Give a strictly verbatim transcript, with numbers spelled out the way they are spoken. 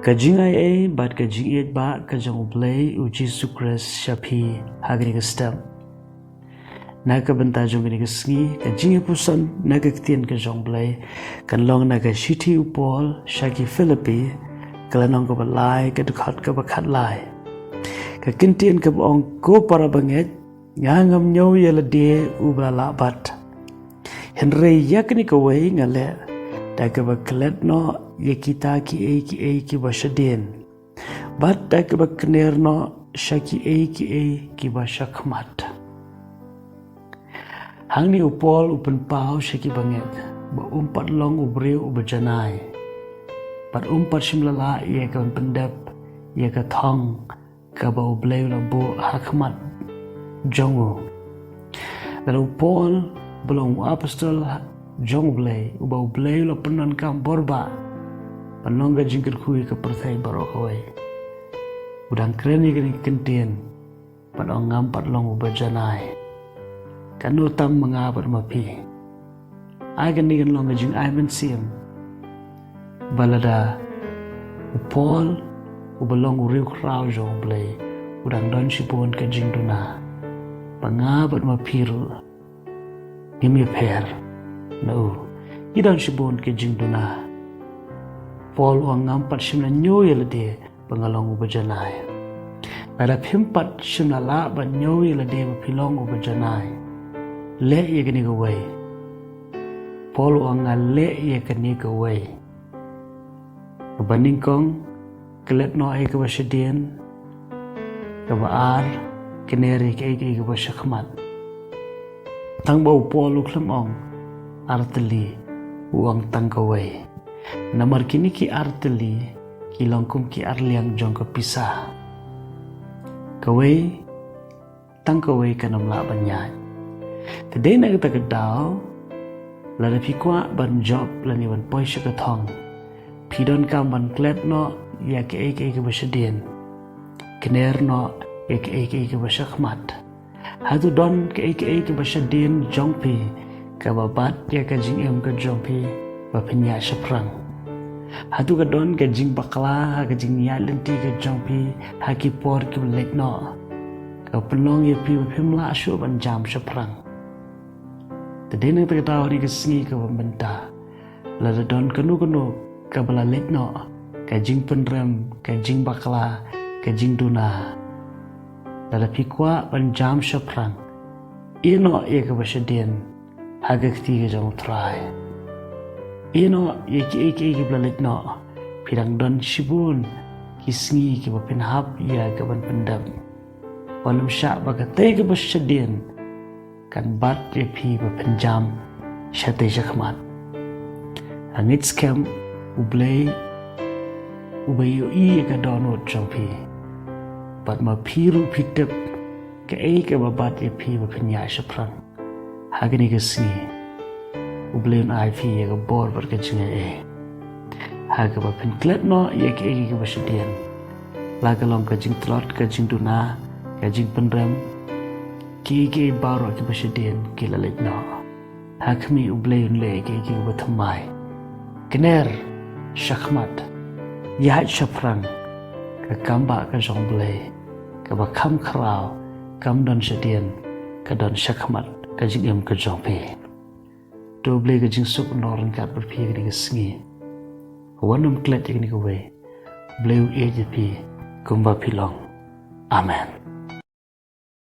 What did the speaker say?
Ka jingaiei bad ka jingïeit ba ka jong U Blei U Jisu Khrist sha phi ha kane ka step. Na ka bynta jong kane ka sngi, ka jingïapuson na ka ktien ka jong U Blei kan long na ka shithi U Paul sha ki Philippi, ka lynnong kaba lai, ka dkhot kaba khatlai. Ka ktien kaba ong, ko para bangeit, nga ngam ñiew ïa lade uba la lah bat. Hynrei ïa kane kawei nga leh, da kaba klet noh ïa kita kiei kiei kiba shadien, bad da kaba kner noh sha kiei kiei kiba shakhmat. Hangne u Paul u pynpaw sha ki bangeit ba um pat long u briew uba janai, bad um pat shym la lah ïa ka ban pyndep ïa ka thong kaba U Blei u la buh ha khmat jong u. Lada u Paul ba long u apostol jong U Blei, uba U Blei u la pyndonkam bor ba ban long ka jingkyrkhu ïa ka pyrthei baroh kawei, u dang kren ïa kane ka ktien, bad ong ngam pat long uba janai. Katno tam ma nga bad ma phi. Ai kane kan long ka jingai mynsiem ba lada u Paul uba long u riewkhraw jong U Blei u dang don shibun ka jingduna, ba nga bad ma phi ruh ngim ïapher na u. Ngi don shibun ka jingduna. Paul u ong ngam pat shym la ñiew ïa lade ba nga long uba janai. Lada phim pat shym la lah ban ñiew ïa lade ba phi long uba janai, leh ïa kane kawei. Paul u ong nga leh ïa kane kawei. Kaba nyngkong, klet noh ïa kaba shadien. Kaba ar, kner ïa kiei kiei kiba shakhmat. Tang ba u Paul u khlem ong ar tylli, u ong tang kawei. Namar kine ki ar tylli ki long kum ki ar liang jong ka pisa. Kawei, tang kawei kan ym lah ban ïaid. Te dei na kata ka daw, lada phi kwah ban jop lane ban poi sha ka thong, phi donkam ban klet noh ïa kiei kiei kiba shadien, kner noh ïa kiei kiei kiba shakhmat. Hato don kiei kiei kiba shadien jong phi kaba bat ïa ka jingim ka jong phi ba phin ïaid shaphrang? Hato ka don ka jingbakla ha ka jingïaid lynti ka jong phi ha ki por kiba leit noh, kaba pynlong ïa phi ba phim lah shuh ban jam shaphrang? Te dei na kata ka daw, ha kane ka sngi kaba mynta, lada don kano kano kaba la leit noh, ka jingpynrem, ka jingbakla, ka jingduna, lada phi kwah ban jam shaphrang, ïeh noh ïa kaba shadien ha ka kti ka jong U Trai. Ïeh noh ïa kiei kiei kiba la leit noh. Phi dang don shibun ki sngi kiba phin hap ïa ka ban pyndep. Wat nym shah ba katei kaba shadien kan bat ïa phi ba phin jam shatei shakhmat. Ngeit skhem U Blei uba ïohi ïa ka dohnud jong phi, bad ma phi ruh phi tip kaei kaba bat ïa phi ba phin ïaid shaphrang. Ha kane ka sngi, U Blei un ai phi ïa ka bor bad ka jingaiei ha kaba phin klet noh ïa kiei kiei kiba shadien, la ka long ka jingtlot, ka jingduna, ka jingpynrem, kiei kiei baroh kiba shadien ki la leit noh. Ha khmih, U Blei un leh ïa kiei kiei kiba thymmai. Kner shakhmat, ïaid shaphrang. Ka kam ba ka jong U Blei kaba kham khraw kam don shadien, ka don shakhmat ka jingim ka jong phi. To U Blei ka jingsuk un long ryngkat bad phi ha kane ka sngi. Wat nym klet ïa kane kawei. U Blei u ïeit ïa phi kumba phi long. Amen.